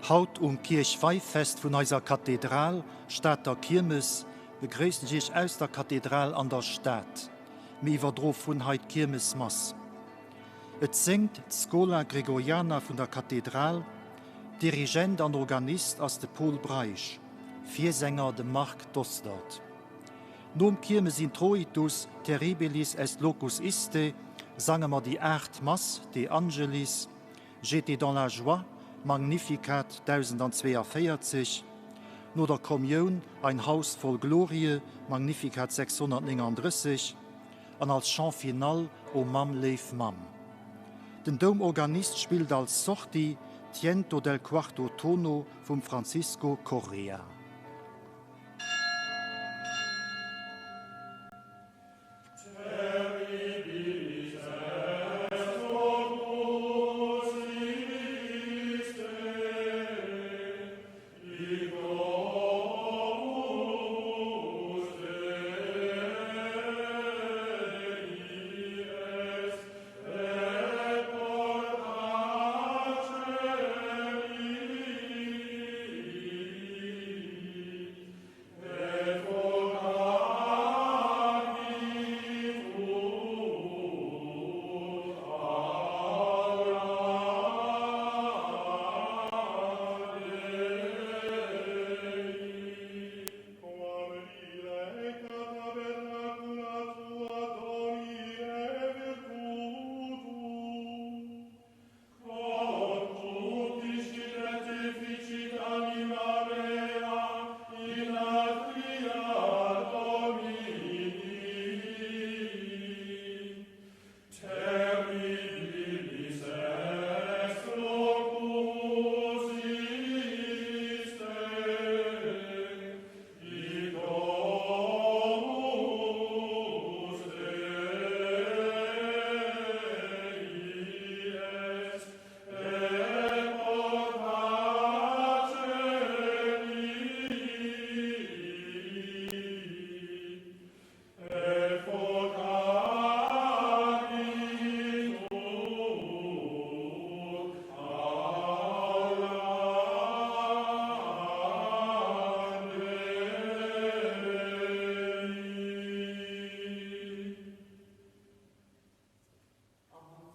Haut um Kierchweihfest vun eiser Kathedral, Stater Kiermes, begréissen ech Iech aus der Kathedral an der Stad. Mir iwwerdro vun hei d'Kiermesmass. Et séngt d'Schola Gregoriana vun der Kathedral, Dirigent an Organist ass de Pol Breisch, Virsänger de Marc Dostert. Nom Kiermesintroitus Terribilis est locus iste sange mer déi aacht Mass, De Angelis, J'étais dans la joie, Magnificat 1042, no der Kommioun Ein Haus voll Glorie, Magnificat 639, an als Chant final O Mamm, léif Mamm. Den Doumorganist spillt als Sortie Tiento del quarto tono vum Francisco Correa.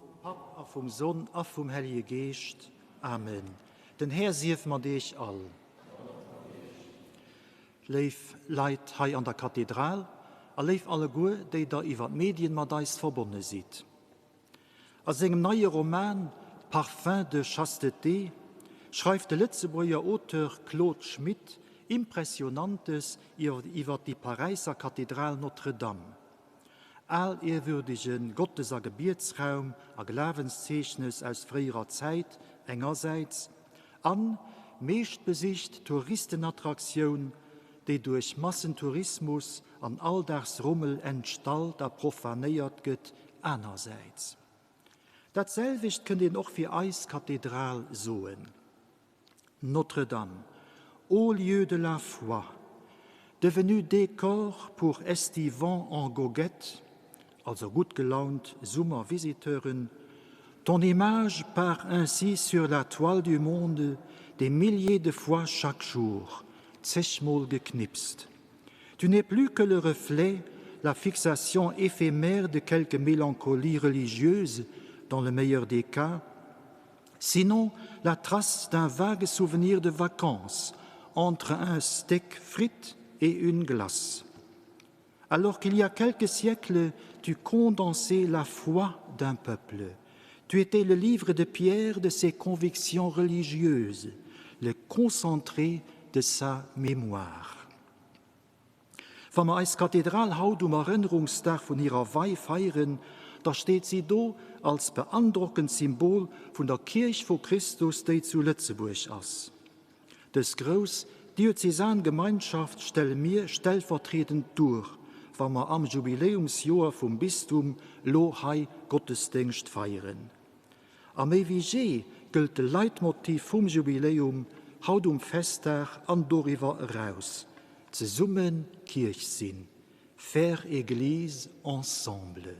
Vum Papp a vum Sonn a vum Hellege Geescht. Amen. Den Här sief mat iech all. Léif Leit hei an der Kathedral a léif alleguer, déi der iwwer d'Medien mat eis verbonne sidd. A sengem neie Roman Parfum de chasteté schreift de Lëtzebuerger Auteur Claude Schmit Impressionantes iwwer déi Paräisser Kathedral Notre-Dame. Alehrwürdege Gottes a Gebietsraum a Glawenszeechnes aus fréierer Zäit engersäits an meeschtbesicht Touristenattraktioun, déi duerch Massentourismus an Alldagsrummel entstallt a profanéiert gëtt, anersäits. Dat selwecht kënnt een och fir eis Kathedral soen. Notre-Dame, haut lieu de la foi, devenu décor pour estivants en goguette, also gutt gelaunt Summervisiteuren, ton image part ainsi sur la toile du monde des milliers de fois chaque jour, zegmol geknipst. Tu n'es plus que le reflet, la fixation éphémère de quelque mélancolie religieuse, dans le meilleur des cas, sinon la trace d'un vague souvenir de vacances entre un steak frites et une glace. Alors qu'il y a quelques siècles, tu condensais la foi d'un peuple. Tu étais le livre de pierre de ses convictions religieuses, le concentré de sa mémoire. Wa mer eis Kathedral haut um Erënnerungsdag vun hirer Wei feieren, da steet si do als beandrockend Symbol vun der Kierch vu Christus, déi zu Lëtzebuerg ass. Dës grouss diözesan Gemeinschaft stelle mir stellvertriedend duer, wa mer am Jubiläumsjoer vum Bistum lo hei Gottesdéngscht feieren. A méi wéi jee gëllt de Leitmotiv vum Jubiläum haut um Festdag an doriwwer eraus, Zesumme Kierch sinn, faire Église ensemble.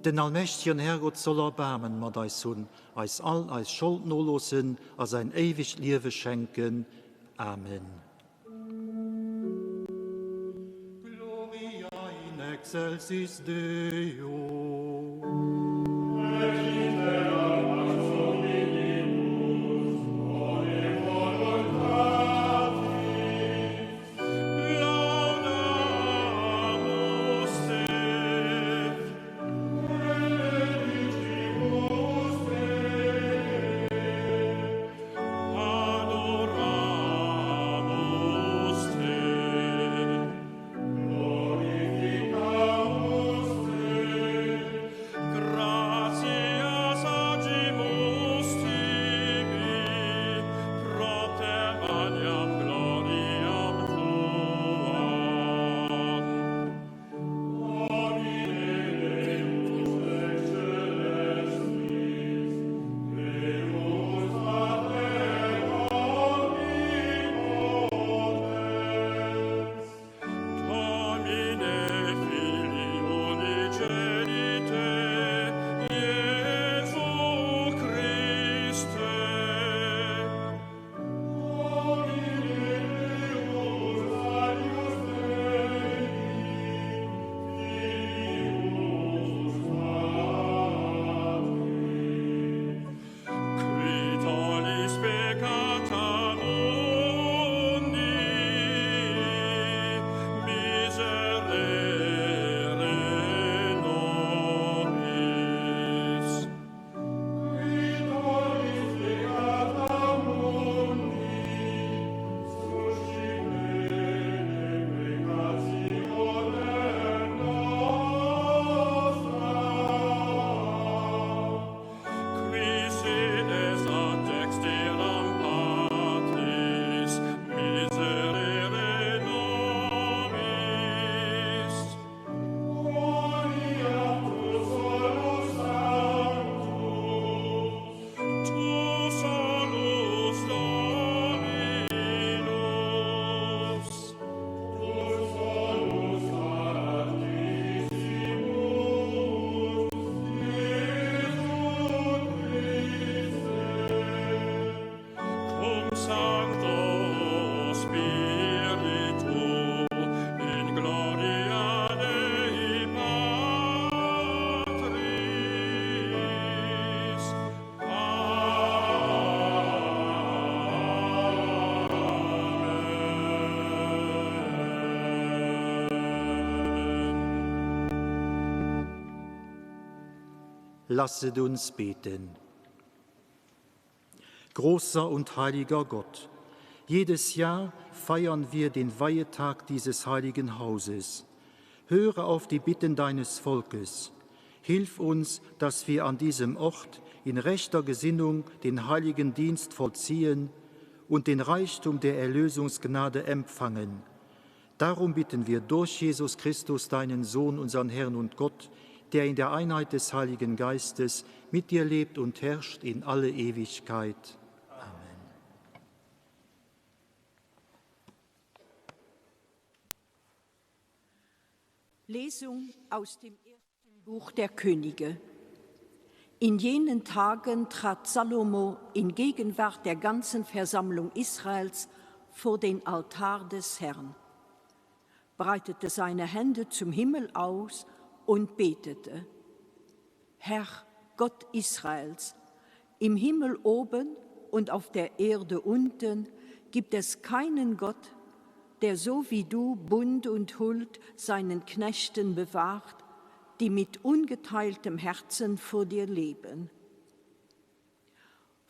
Den allmächtegen Herrgott soll Erbaarmen mat eis hunn, eis all eis Schold noloossen a säin éiwegt Liewe schenken. Amen. Gloria in excelsis Deo. Et in terra pax hominibus, bone voluntatis. Laudamus te. Benedicimus te. Adoramus te. Glorificamus te. Lasset uns beten. Großer und heiliger Gott, jedes Jahr feiern wir den Weihetag dieses heiligen Hauses. Höre auf die Bitten deines Volkes. Hilf uns, dass wir an diesem Ort in rechter Gesinnung den heiligen Dienst vollziehen und den Reichtum der Erlösungsgnade empfangen. Darum bitten wir durch Jesus Christus, deinen Sohn, unseren Herrn und Gott, der in der Einheit des Heiligen Geistes mit dir lebt und herrscht in alle Ewigkeit. Amen. Lesung aus dem ersten Buch der Könige. In jenen Tagen trat Salomo in Gegenwart der ganzen Versammlung Israels vor den Altar des Herrn, breitete seine Hände zum Himmel aus und betete: Herr Gott Israels, im Himmel oben und auf der Erde unten gibt es keinen Gott, der so wie du Bund und Huld seinen Knechten bewahrt, die mit ungeteiltem Herzen vor dir leben.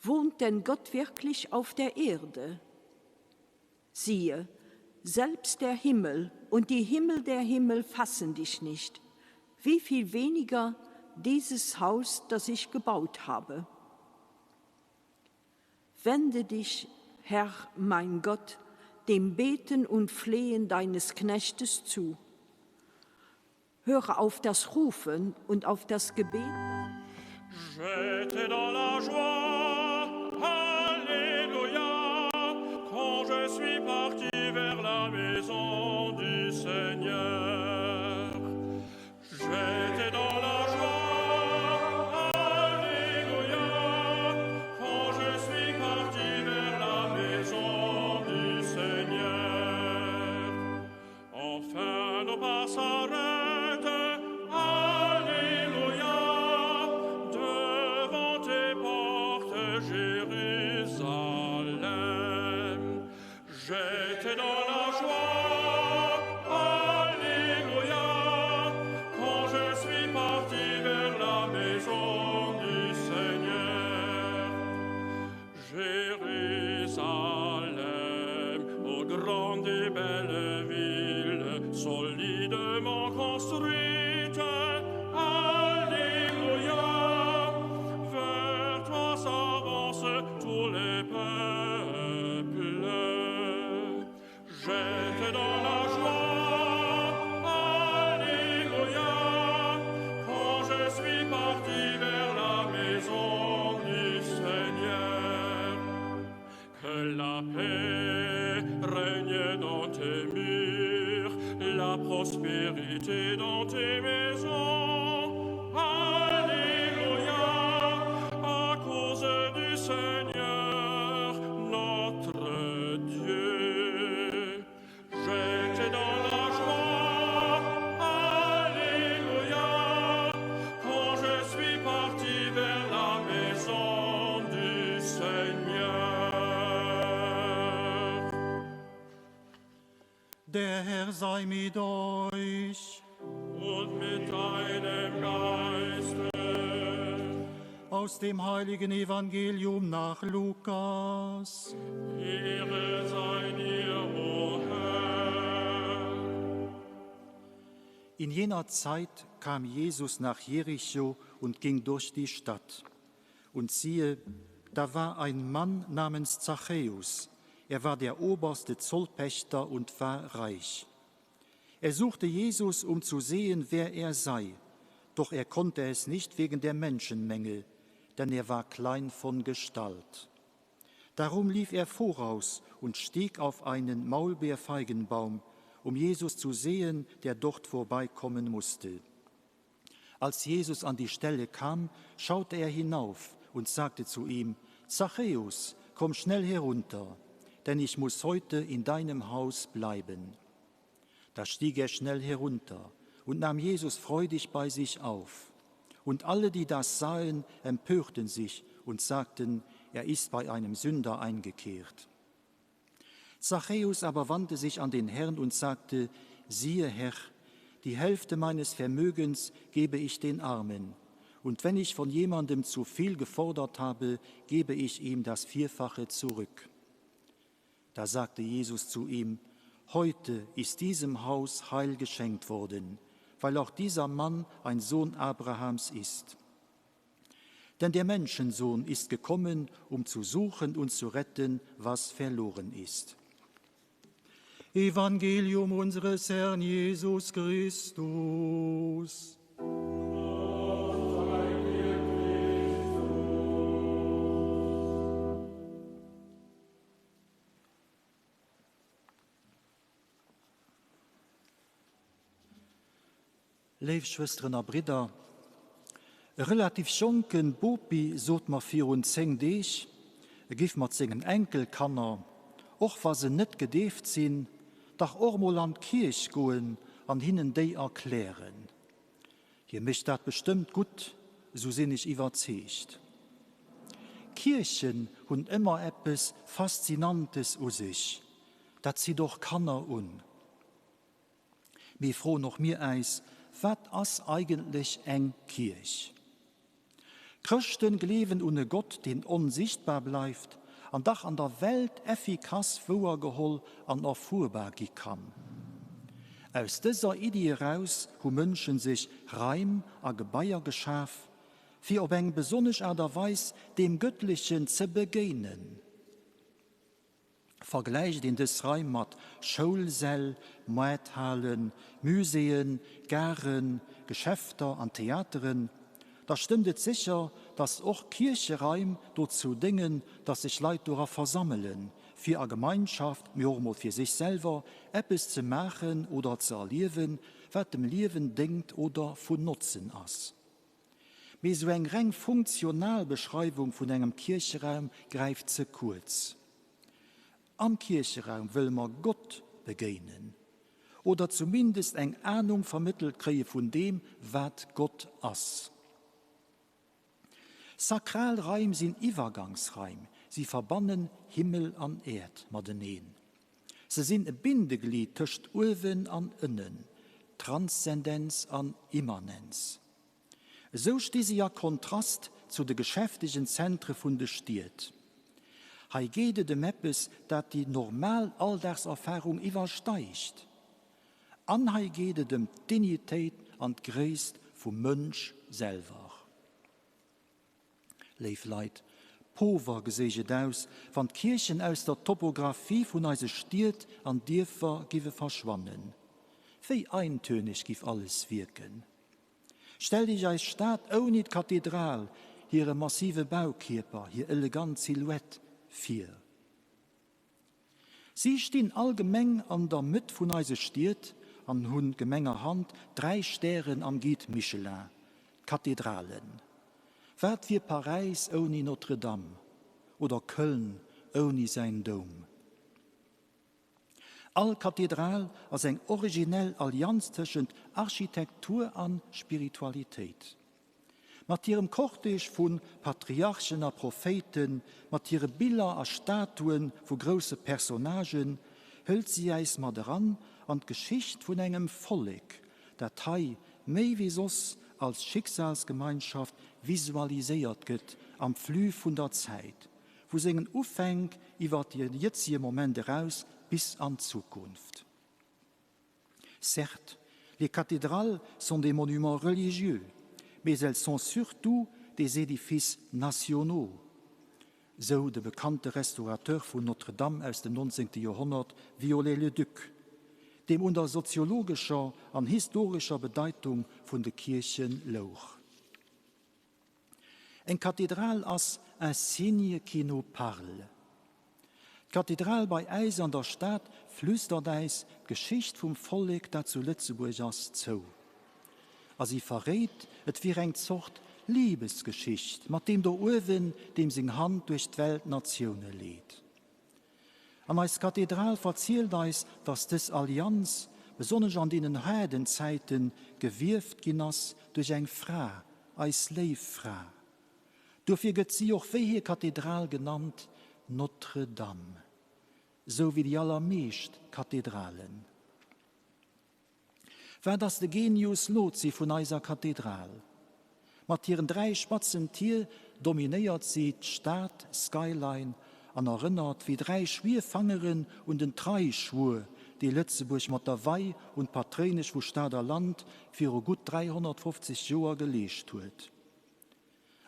Wohnt denn Gott wirklich auf der Erde? Siehe, selbst der Himmel und die Himmel der Himmel fassen dich nicht, wie viel weniger dieses Haus, das ich gebaut habe. Wende dich, Herr mein Gott, dem Beten und Flehen deines Knechtes zu. Höre auf das Rufen und auf das Gebet. J'étais dans la joie, Alléluia, quand je suis parti vers la maison du Seigneur. J'étais dans la joie, Alléluia, quand je suis parti vers la maison du Seigneur. Enfin nos pas s'arrêtent, Alléluia, devant tes portes, Jérusalem. J'étais dans la joie, Alléluia, quand je suis parti vers la maison du Seigneur. Jérusalem, ô grande et belle ville, solidement construite, Alléluia, vers toi s'avancent tous les peuples. J'étais dans la joie, Alléluia, quand je suis parti vers la maison du Seigneur. Que la paix règne dans tes murs, la prospérité dans tes maisons. Alléluia, à cause du Seigneur, notre Dieu. J'étais dans la joie, Alléluia, quand je suis parti vers la maison du Seigneur. Der Herr sei mit euch. Und mit deinem Geiste. Aus dem heiligen Evangelium nach Lukas. Ehre sei dir, o Herr. In jener Zeit kam Jesus nach Jericho und ging durch die Stadt. Und siehe, da war ein Mann namens Zachäus. Er war der oberste Zollpächter und war reich. Er suchte Jesus, um zu sehen, wer er sei. Doch er konnte es nicht wegen der Menschenmenge, denn er war klein von Gestalt. Darum lief er voraus und stieg auf einen Maulbeerfeigenbaum, um Jesus zu sehen, der dort vorbeikommen musste. Als Jesus an die Stelle kam, schaute er hinauf und sagte zu ihm: Zachäus, komm schnell herunter, denn ich muss heute in deinem Haus bleiben. Da stieg er schnell herunter und nahm Jesus freudig bei sich auf. Und alle, die das sahen, empörten sich und sagten, er ist bei einem Sünder eingekehrt. Zachäus aber wandte sich an den Herrn und sagte: Siehe Herr, die Hälfte meines Vermögens gebe ich den Armen. Und wenn ich von jemandem zu viel gefordert habe, gebe ich ihm das Vierfache zurück. Da sagte Jesus zu ihm, Heute ist diesem Haus Heil geschenkt worden, weil auch dieser Mann ein Sohn Abrahams ist. Denn der Menschensohn ist gekommen, um zu suchen und zu retten, was verloren ist. Evangelium unseres Herrn Jesus Christus. Léif Schwësteren a Bridder, e relativ jonken Bopi sot mer virun 10 Deeg, e giff mat sengen Enkelkanner, och wa se net gedeeft sinn, dach och mol an d'Kierch goen an hinnen déi erklären. Hir mécht dat bestëmmt gutt, esou sinn ech iwwerzeegt. Kierchen hunn ëmmer eppes Faszinantes u sech, dat zitt och Kanner un. Mee froen och mir äis, Wat ass eigentlech eng Kierch? Chrëschten gleewen un e Gott, deen onsichtbar bleift an dach an der Welt effikass wouergeholl an erfuerbar gi kann. Aus dëser Iddi eraus hu Mënschen sech Raim a Gebaier geschaf, fir op eng besonnesch Aart a Weis deem Gëttlechen ze begéinen. Vergläicht een dës Raim mat Schoulsäll, Moarthalen, Muséeën, Garen, Geschäfter an Theateren, da stëmmt et sécher, datt och Kiercheraim dozou déngen, datt sech Leit dora versammelen, fir a Gemeinschaft, mee och emol fir sech selwer, eppes ze maachen oder ze erliewen, wat dem Liewen déngt oder vun Notzen ass. Mee esou eng reng funktional Beschreiwung vun engem Kiercheraum gräift ze kuerz. Am Kiercheraum wëlle mer Gott begéinen oder zumindest eng Anung vermëttelt kréie vun deem, wat Gott ass. Sakral Raim sinn Iwwergangsraim, si verbannen Himmel an Äerd mateneen. Se sinn e Bindeglied tëscht uewen an ënnen, Transzendenz an Immanenz. Esou sti si a Kontrast zu de geschäftegen Zentre vun de Stied. Hei geet et ëm eppes, dat déi normal Alldagserfarung iwwersteigt. An hei geet et ëm d'Dignitéit an d'Gréisst vum Mënsch selwer. Léif Leit, pover geséich et aus, wann d'Kierchen aus der Topographie vun eise Stied an Dierfer giwe verschwannen. Wéi eintönig giff alles wierken. Stellt Iech eis Stad ouni d'Kathedral, hire massive Baukierper, hir elegant Silhouette vir. Si stinn allgemeng an der Mëtt vun eise Stied an hunn gemengerhand 3 Stären am Guide Michelin, d'Kathedralen. Wat wier Paräis ouni Notre-Dame oder Köln ouni säin Doum? All Kathedral ass eng originell Allianz tëschent Architektur a Spiritualitéit. Mat hirem Cortège vu Patriarchen a Prophéiten, mat hire Biller a Statue vu grousse Personnagen, hëlt si äis mat eran an d'Geschicht vun engem Vollek, dat hei méi wéi soss als Schicksalsgemeinschaft visualiséiert gëtt am Flux vun der Zäit, vu sengen Ufänk iwwer de jëtzege Moment eraus bis an d'Zukunft. Certes, les cathédrales sont des monuments religieux, mais elles sont surtout des édifices nationaux, sou de bekannte Restaurateur vun Notre-Dame aus dem 19. Joerhonnert Viollet-le-Duc, deem un der soziologescher an historescher Bedeitung vun de Kierche louch. Eng Kathedral ass un signe qui nous parle. D'Kathedral bei äis an der Stad flüstert äis d'Geschicht vum Vollek, dat zu Lëtzebuerg ass, zou. A si verréit, et wier eng Zort Libesgeschicht mat deem do uewen, deem seng Hand duerch d'Weltnatioune leet. An eis Kathedral verzielt eis, dass dës Allianz, besonnesch an deenen haarden Zäiten, gewieft ginn ass duerch eng Fra, eis léif Fra. Dofir gëtt si och wéi hir Kathedral genannt, Notre Dame, sou wéi déi allermeescht Kathedralen. Wat ass de Genius loci vun eiser Kathedral? Mat hiren 3 spatzen Tier dominéiert si d'Stad-Skyline an erënnert wéi 3 Schwierfangeren un den Treischwuer, dee Lëtzebuerg mat der Wei un d'Patréinesch vu Stad a Land viru gutt 350 Joer geleescht huet.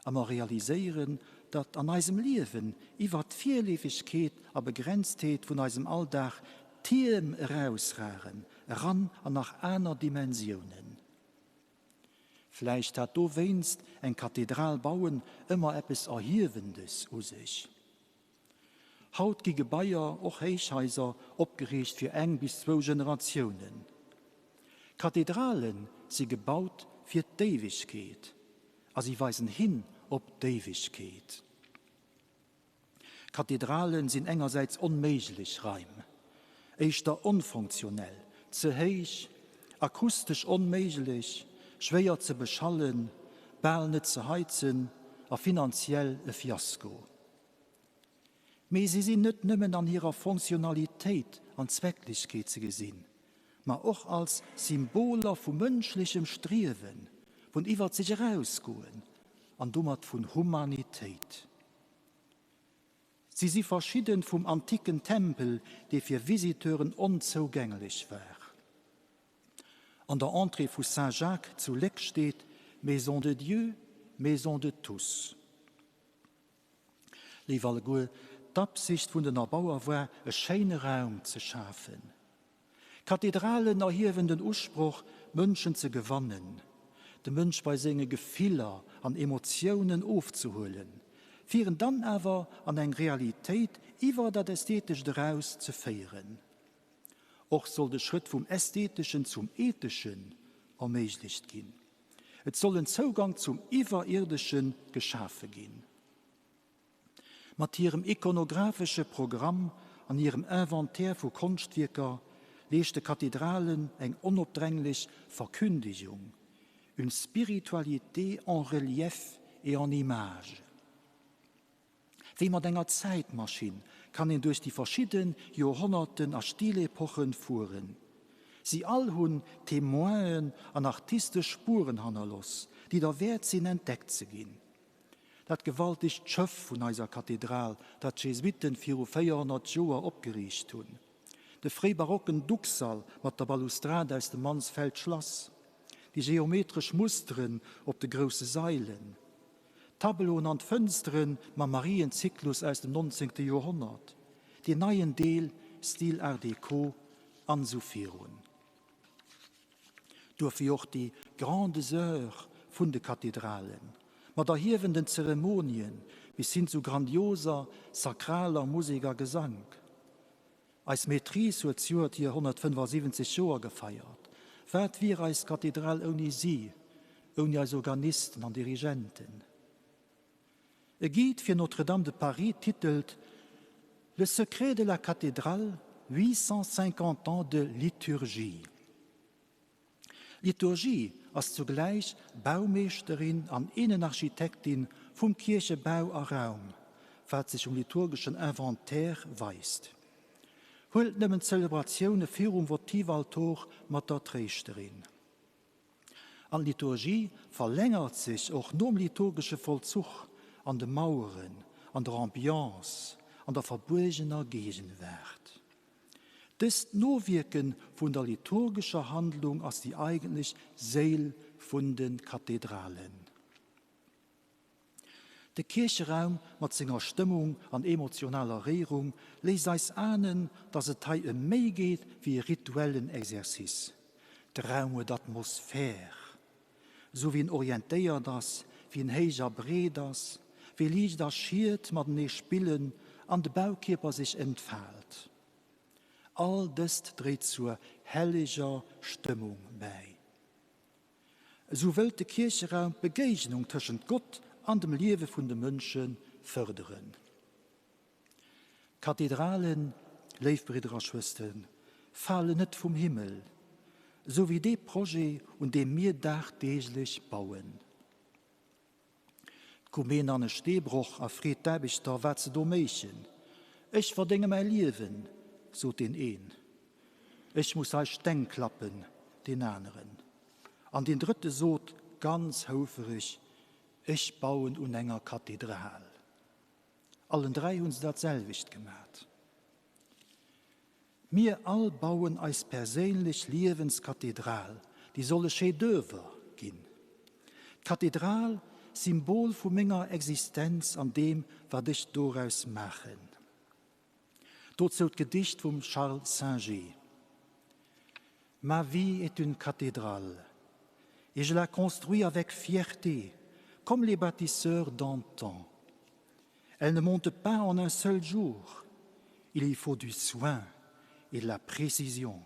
A mer realiséieren, datt an eisem Liewen iwwert d'Virleefegkeet a Begrenztheet vun eisem Alldag Tierm erausragen, eran an nach aner Dimensiounen. Vläicht hat dowéinst eng Kathedral bauen ëmmer eppes Erhiewendes u sech. Haut gi Gebaier, och Héichhaiser, opgeriicht fir eng bis zwou Generatiounen. Kathedrale si gebaut fir d'Éiwegkeet a si weisen hin op d'Éiwegkeet. Kathedrale sinn engersäits onméiglech Raim, éischter onfonctionnel, ze héich, akustesch onméiglech, schwéier ze beschallen, bal net ze heizen a finanziell e Fiasko. Mee si sinn net nëmmen an hirer Fonctionnalitéit an Zwecklechkeet ze gesinn, ma och als Symboler vu mënschlechem Striewen, vun iwwert sech erausgoen an domat vun Humanitéit. Si si verschidden vum antiken Tempel, dee fir Visiteuren onzougänglech war. An der Entrée vu Saint-Jacques zu Léck steet, Maison de Dieu, Maison de tous. Léif alleguer, d'Absicht vun den Erbauer war, e schéine Raum ze schafen. Kathedralen erhiewen den Usproch, Mënschen ze gewannen, de Mënsch bei senge Gefiller an Emotiounen ofzehuelen, fir en dann awer an eng Realitéit iwwer dat Ästhetescht eraus ze féieren. Och soll de Schrëtt vum Ästheteschen zum Etheschen erméiglecht ginn. Et soll en Zougang zum Iwwerierdesche geschafe ginn. Mat hirem ikonographesche Programm an hirem Inventaire vu Konschtwierker leeschte Kathedralen eng onopdränglech Verkündigung, une spiritualité en relief et en images. Wéi mat enger Zäitmaschinn kann een duerch déi verschidde Joerhonnerten a Stilepochen fueren. Si all hunn Témoinen an artistesch Spueren hannerloss, déi derwäert sinn entdeckt ze ginn. Dat gewaltegt Schëff vun eiser Kathedral, dat d'Jesuitten viru 400 Joer opgeriicht hunn. De fréibarocken Duxall mat der Balustrade aus dem Mansfeld Schlass. Déi geometresch Musteren op de grousse Sailen. D'Tableauen an d'Fënstere mam Marienzyklus aus dem 19. Joerhonnert, deen neien Deel, Style Art Déco, an esou virun. Duerfir och déi Grandes Heures vun de Kathedralen, mat erhiewenden Zeremonien bis hin zu grandioser sakraler Musek a Gesank. Eis Maîtrise huet zjoert hir 175 Joer gefeiert. Wat wier eis Kathedral ouni si, ouni eis Organisten an Dirigenten? E Guide fir Notre-Dame de Paris titelt Le secret de la cathédrale, 850 ans de liturgie. Liturgie ass zugläich Baumeeschterin an Innenarchitektin vum Kierchebau a Raum, wat sech um liturgeschen Inventaire weist. Huelt nëmmen d'Zelebratioune virum Votivaltor mat der Tréischterin. An d'Liturgie verlängert sech och nom liturgesche Vollzuch an de Maueren, an der Ambiance, an der verbuergener Gegenwaart. Dëst Nowierke vun der liturgescher Handlung ass déi eigentlech Séil vun de Kathedralen. De Kiercheraum mat senger Stëmmung an emotionaler Réierung léisst eis ahnen, datt et hei ëm méi geet wéi e rituellen Exercice. De Raum huet Atmosphär. Esou wéi en orientéiert ass, wéi en héich a breet ass, wéi Liicht a Schiet matenee spillen an de Baukierper sech entfaalt. All dëst dréit zur helleger Stëmmung bäi. Esou wëllt de Kiercheraum d'Begéignung tëschent Gott an dem Liewe vun de Mënsche fërderen. Kathedralen, léif Bridder a Schwësteren, falen net vum Himmel, esou wéi dee Projet, un deem mir dagdeeglech bauen. 't koum een an e Steebroch a freet d'Aarbechter, wat se do méichen. Ech verdénge mäi Liewen, sot deen een. Ech muss hei Steng klappen, deen aneren. An deen drëtte sot ganz houfereg. Ech bauen un enger Kathedral. Allen 3 hunn se dat selwecht gemat. Mir all bauen eis perséinlech Liewenskathedral, déi soll e Chef-d'oeuvre ginn. D'Kathedral, Symbol vu menger Existenz an deem, wat ech doraus maachen. Dozou d'Gedicht vum Charles Singer, Ma vie est une cathédrale et je la construis avec fierté, comme les bâtisseurs d'antan. Elle ne monte pas en un seul jour. Il y faut du soin et de la précision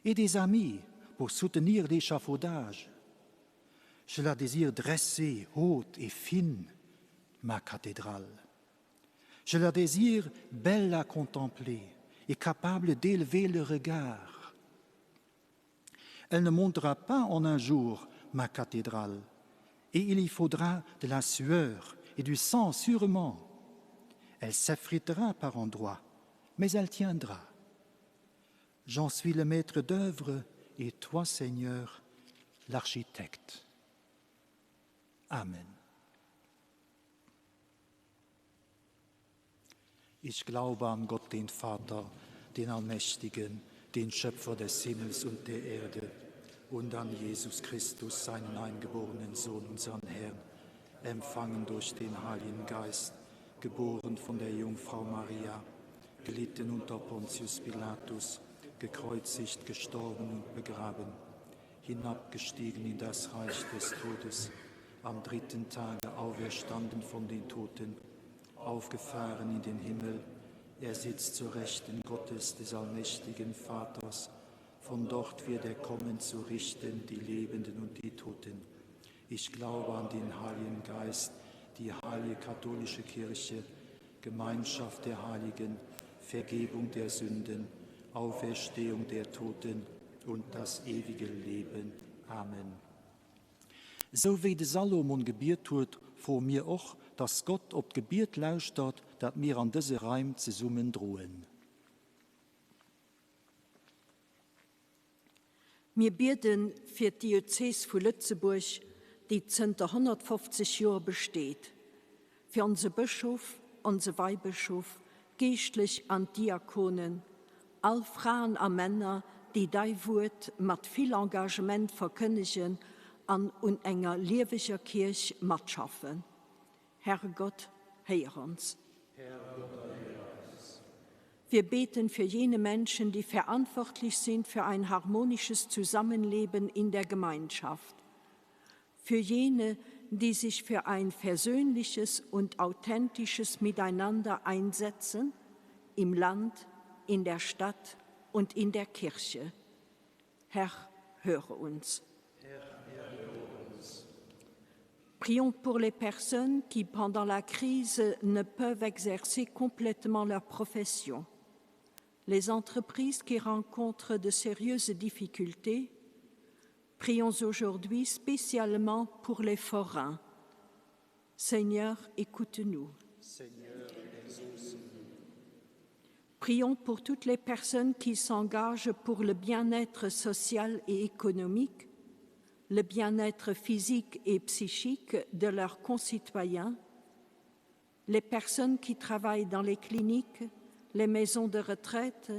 et des amis pour soutenir l'échafaudage. Je la désire dressée, haute et fine, ma cathédrale. Je la désire belle à contempler et capable d'élever le regard. Elle ne montera pas en un jour, ma cathédrale, et il y faudra de la sueur et du sang sûrement. Elle s'effritera par endroits, mais elle tiendra. J'en suis le maître d'œuvre et toi, Seigneur, l'architecte. Amen. Ich glaube an Gott, den Vater, den Allmächtigen, den Schöpfer des Himmels und der Erde, und an Jesus Christus, seinen eingeborenen Sohn, unseren Herrn, empfangen durch den Heiligen Geist, geboren von der Jungfrau Maria, gelitten unter Pontius Pilatus, gekreuzigt, gestorben und begraben, hinabgestiegen in das Reich des Todes, am dritten Tage auferstanden von den Toten, aufgefahren in den Himmel, er sitzt zur Rechten Gottes des allmächtigen Vaters, von dort wird er kommen zu richten die Lebenden und die Toten. Ich glaube an den Heiligen Geist, die heilige katholische Kirche, Gemeinschaft der Heiligen, Vergebung der Sünden, Auferstehung der Toten und das ewige Leben. Amen. Esou wéi de Salomon gebiet huet, froe mir och, dass Gott op d'Gebiet lauschtert, dat mir an dëse Raim zesummen droen. Mir biede fir d'Diözees vu Lëtzebuerg, déi zënter 150 Joer besteet, fir onse Bëschof, onse Weibëschof, d'Geeschtlech an d'Diakonen, all Fraen a Männer, déi dai Wuert mat vill Engagement verkënnegen an un enger lieweger Kierch matschaffen. Herrgott, héier ons. Herrgott, erhör eis. Wir beten für jene Menschen, die verantwortlich sind für ein harmonisches Zusammenleben in der Gemeinschaft. Für jene, die sich für ein versöhnliches und authentisches Miteinander einsetzen, im Land, in der Stadt und in der Kirche. Herr, höre uns. Herr, erhöre uns. Prions pour les personnes qui, pendant la crise, ne peuvent exercer complètement leur profession, les entreprises qui rencontrent de sérieuses difficultés. Prions aujourd'hui spécialement pour les forains. Seigneur, écoute-nous. Seigneur, exauce-nous. Prions pour toutes les personnes qui s'engagent pour le bien-être social et économique, le bien-être physique et psychique de leurs concitoyens, les personnes qui travaillent dans les cliniques, les maisons de retraite,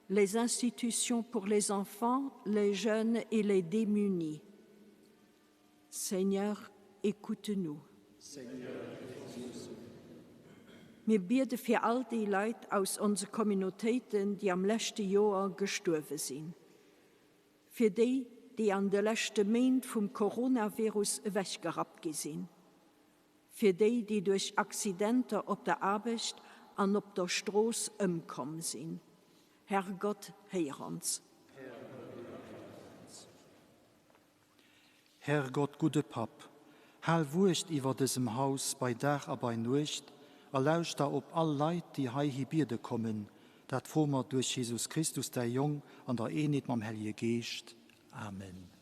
les institutions pour les enfants, les jeunes et les démunis. Seigneur, écoute-nous. Mir biede fir all déi Leit aus onse Communautéiten, déi am leschte Joer gestuerwe sinn. Fir déi, déi an de leschte Méint vum Coronavirus ewechgerappt gi sinn. Fir déi, déi duerch Accidenter op der Aarbecht an op der Strooss ëmkomm sinn. Herrgott, héier ons. Herrgott, héier ons. Herrgott, gudde Papp, hal Wuecht iwwer dësem Haus bei Dag a bei Nuecht a lauschter op all Leit, déi heihi biede kommen. Dat froe mer duerch Jesus Christus, däi Jong, an der Eenheet mam Hellege Geescht. Amen.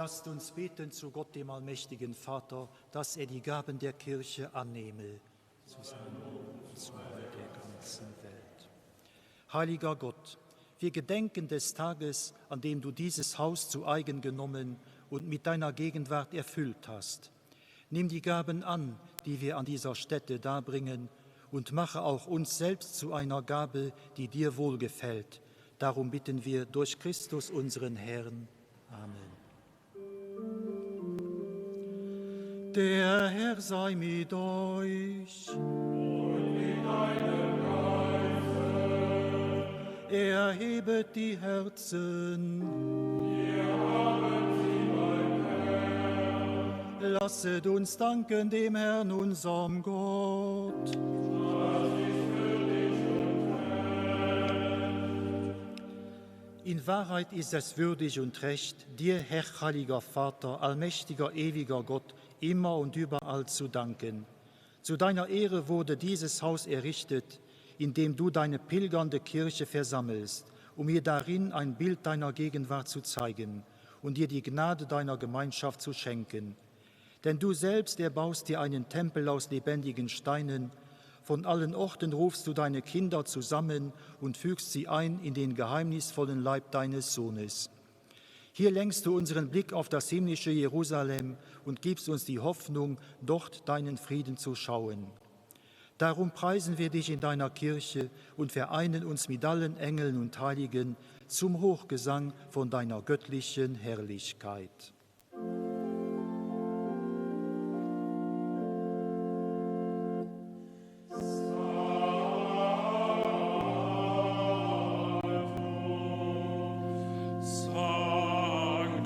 Lasst uns beten zu Gott, dem allmächtigen Vater, dass er die Gaben der Kirche annehme, zu seinem Lob und zum Wohl der ganzen Welt. Heiliger Gott, wir gedenken des Tages, an dem du dieses Haus zu eigen genommen und mit deiner Gegenwart erfüllt hast. Nimm die Gaben an, die wir an dieser Stätte darbringen, und mache auch uns selbst zu einer Gabe, die dir wohlgefällt. Darum bitten wir durch Christus unseren Herrn. Amen. Der Herr sei mit euch. Und mit deinem Geiste. Erhebet die Herzen. Wir haben sie beim Herrn. Lasset uns danken dem Herrn, unserem Gott. Das ist würdig und recht. In Wahrheit ist es würdig und recht, dir, Herr, heiliger Vater, allmächtiger, ewiger Gott, immer und überall zu danken. Zu deiner Ehre wurde dieses Haus errichtet, in dem du deine pilgernde Kirche versammelst, um ihr darin ein Bild deiner Gegenwart zu zeigen und dir die Gnade deiner Gemeinschaft zu schenken. Denn du selbst erbaust dir einen Tempel aus lebendigen Steinen, von allen Orten rufst du deine Kinder zusammen und fügst sie ein in den geheimnisvollen Leib deines Sohnes. Hier lenkst du unseren Blick auf das himmlische Jerusalem und gibst uns die Hoffnung, dort deinen Frieden zu schauen. Darum preisen wir dich in deiner Kirche und vereinen uns mit allen Engeln und Heiligen zum Hochgesang von deiner göttlichen Herrlichkeit.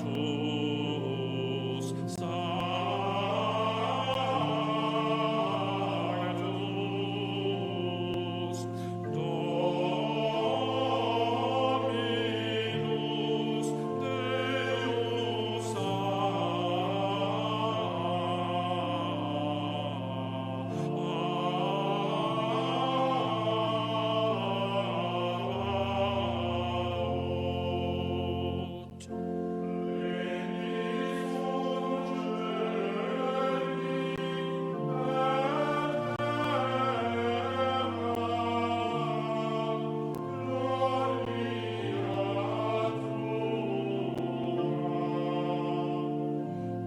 Sanctus, Sanctus, Dominus Deus Abaoth.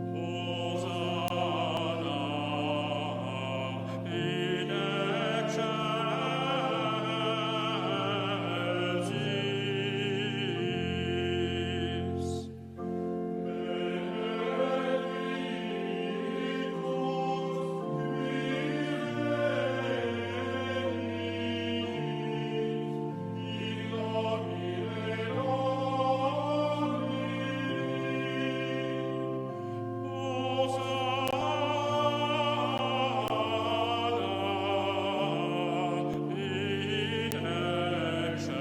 Hosanna in excelsis.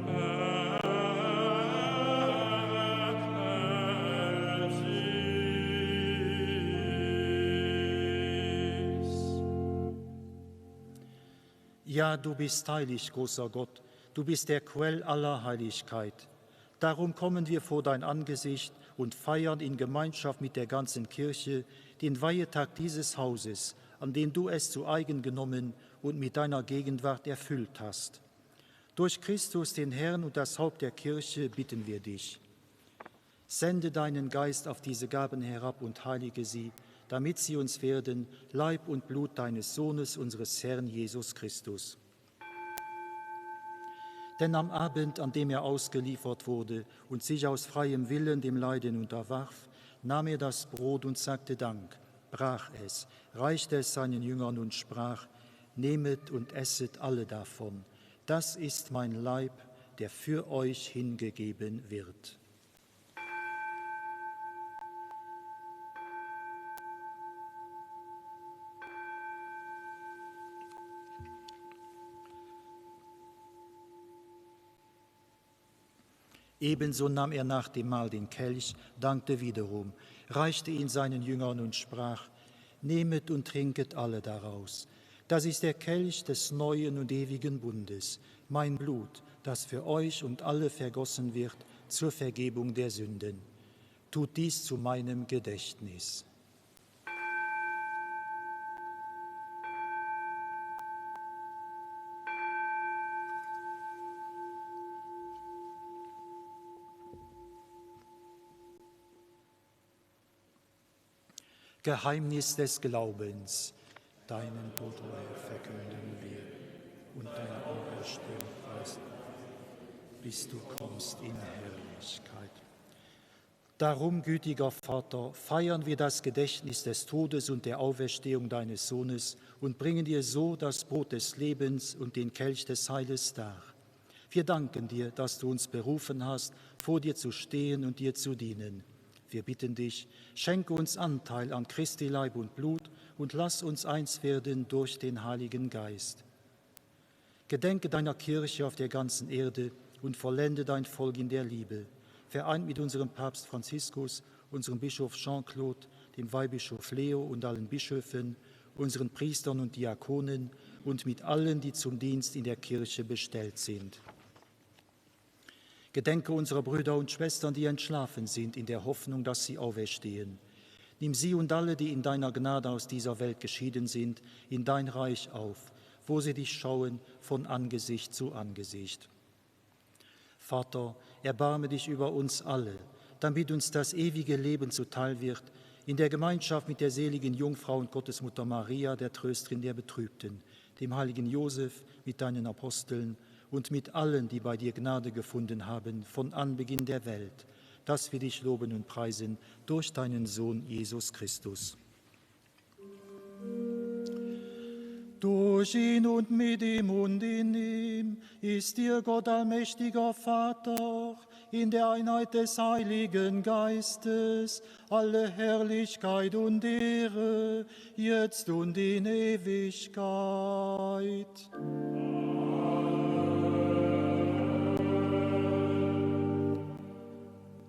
Hosanna in excelsis. Ja, du bist heilig, großer Gott, du bist der Quell aller Heiligkeit. Darum kommen wir vor dein Angesicht und feiern in Gemeinschaft mit der ganzen Kirche den Weihetag dieses Hauses, an dem du es zu eigen genommen und mit deiner Gegenwart erfüllt hast. Durch Christus, den Herrn und das Haupt der Kirche, bitten wir dich. Sende deinen Geist auf diese Gaben herab und heilige sie, damit sie uns werden Leib und Blut deines Sohnes, unseres Herrn Jesus Christus. Denn am Abend, an dem er ausgeliefert wurde und sich aus freiem Willen dem Leiden unterwarf, nahm er das Brot und sagte Dank, brach es, reichte es seinen Jüngern und sprach, Nehmet und esset alle davon, das ist mein Leib, der für euch hingegeben wird. Ebenso nahm er nach dem Mahl den Kelch, dankte wiederum, reichte ihn seinen Jüngern und sprach, Nehmet und trinket alle daraus. Das ist der Kelch des neuen und ewigen Bundes, mein Blut, das für euch und alle vergossen wird zur Vergebung der Sünden. Tut dies zu meinem Gedächtnis. Geheimnis des Glaubens, deinen Tod, o Herr, verkünden wir und deine Auferstehung preisen, bis du kommst in Herrlichkeit. Darum, gütiger Vater, feiern wir das Gedächtnis des Todes und der Auferstehung deines Sohnes und bringen dir so das Brot des Lebens und den Kelch des Heiles dar. Wir danken dir, dass du uns berufen hast, vor dir zu stehen und dir zu dienen. Wir bitten dich, schenke uns Anteil an Christi Leib und Blut und lass uns eins werden durch den Heiligen Geist. Gedenke deiner Kirche auf der ganzen Erde und vollende dein Volk in der Liebe. Vereint mit unserem Papst Franziskus, unserem Bischof Jean-Claude, dem Weihbischof Leo und allen Bischöfen, unseren Priestern und Diakonen und mit allen, die zum Dienst in der Kirche bestellt sind. Gedenke unserer Brüder und Schwestern, die entschlafen sind, in der Hoffnung, dass sie auferstehen. Nimm sie und alle, die in deiner Gnade aus dieser Welt geschieden sind, in dein Reich auf, wo sie dich schauen von Angesicht zu Angesicht. Vater, erbarme dich über uns alle, damit uns das ewige Leben zuteil wird, in der Gemeinschaft mit der seligen Jungfrau und Gottesmutter Maria, der Trösterin der Betrübten, dem heiligen Josef mit deinen Aposteln und mit allen, die bei dir Gnade gefunden haben von Anbeginn der Welt, dass wir dich loben und preisen durch deinen Sohn Jesus Christus. Durch ihn und mit ihm und in ihm ist dir Gott allmächtiger Vater in der Einheit des Heiligen Geistes alle Herrlichkeit und Ehre jetzt und in Ewigkeit.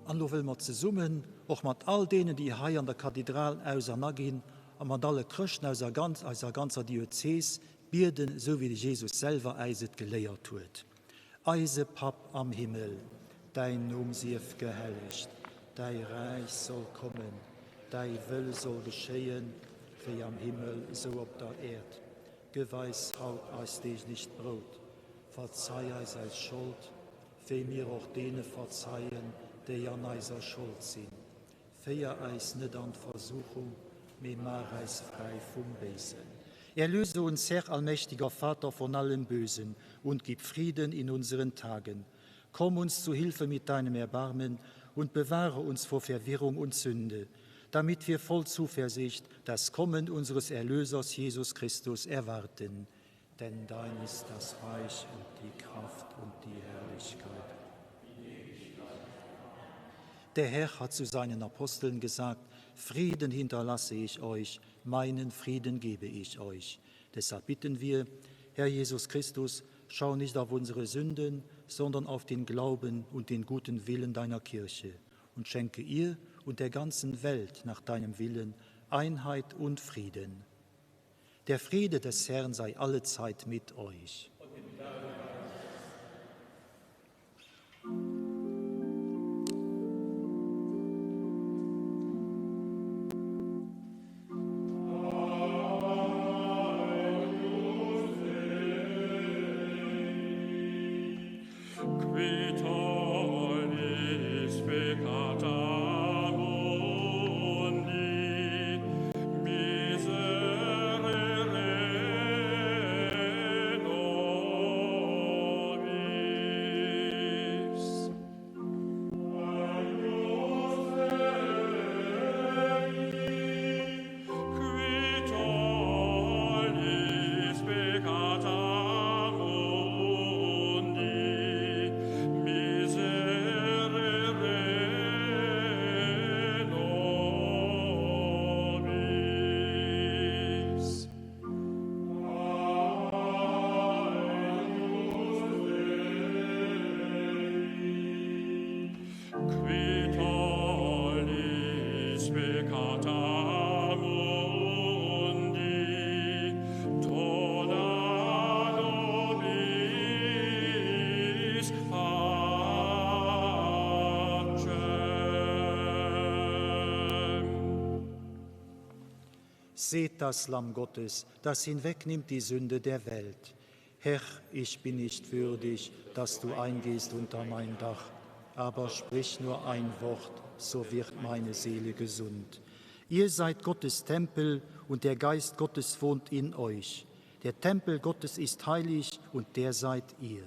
An elo wëlle mer zesummen, och mat all deenen, déi hei an der Kathedral aus an aginn, a mat alle Chrëschten aus eiser ganzer Diözes, bieden, esou wéi de Jesus selwer äis et geléiert huet. Eise Papp am Himmel, däin Numm sief gehellegt, däi Räich soll kommen, däi Wëll soll geschéien, wéi am Himmel, esou op der Äerd. Gëff eis haut eist deeglecht Brout. Verzei eis eis Schold, wéi mir och deene verzeien, déi an eiser Schold sinn. Féier eis net an d'Versuchung, mee maach eis fräi vum Béisen. Erlöse uns, Herr allmächtiger Vater, von allem Bösen und gib Frieden in unseren Tagen. Komm uns zu Hilfe mit deinem Erbarmen und bewahre uns vor Verwirrung und Sünde, damit wir voll Zuversicht das Kommen unseres Erlösers Jesus Christus erwarten. Denn dein ist das Reich und die Kraft und die Herrlichkeit. Der Herr hat zu seinen Aposteln gesagt: Frieden hinterlasse ich euch, meinen Frieden gebe ich euch. Deshalb bitten wir, Herr Jesus Christus, schau nicht auf unsere Sünden, sondern auf den Glauben und den guten Willen deiner Kirche und schenke ihr und der ganzen Welt nach deinem Willen Einheit und Frieden. Der Friede des Herrn sei allezeit mit euch. Seht das Lamm Gottes, das hinwegnimmt die Sünde der Welt. Herr, ich bin nicht würdig, dass du eingehst unter mein Dach, aber sprich nur ein Wort, so wird meine Seele gesund. Ihr seid Gottes Tempel und der Geist Gottes wohnt in euch. Der Tempel Gottes ist heilig und der seid ihr.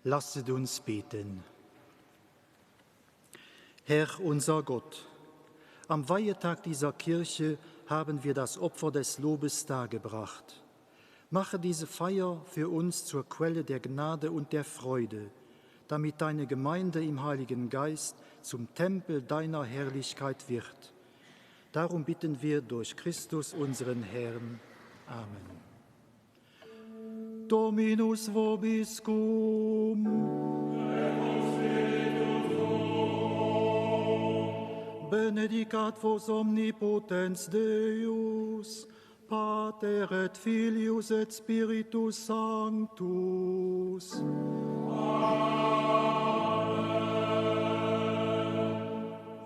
Lasset uns beten. Herr unser Gott, am Weihetag dieser Kirche haben wir das Opfer des Lobes dargebracht. Mache diese Feier für uns zur Quelle der Gnade und der Freude, damit deine Gemeinde im Heiligen Geist zum Tempel deiner Herrlichkeit wird. Darum bitten wir durch Christus unseren Herrn. Amen. Dominus vobiscum. Benedicat vos omnipotens Deus, Pater et Filius et Spiritus Sanctus. Amen.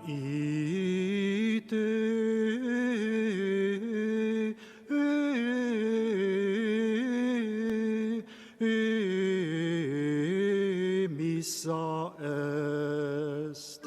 Ite Missa est.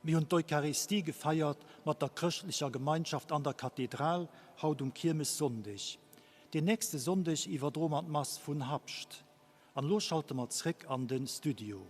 Mir hunn d'Eucharistie gefeiert mat der chrëschtlecher Gemeinschaft an der Kathedral, haut um Kiermessonndeg. Deen nächste Sonndeg iwwerdroe mer d'Mass vun Habscht. An elo schalte mer zréck an de Studio.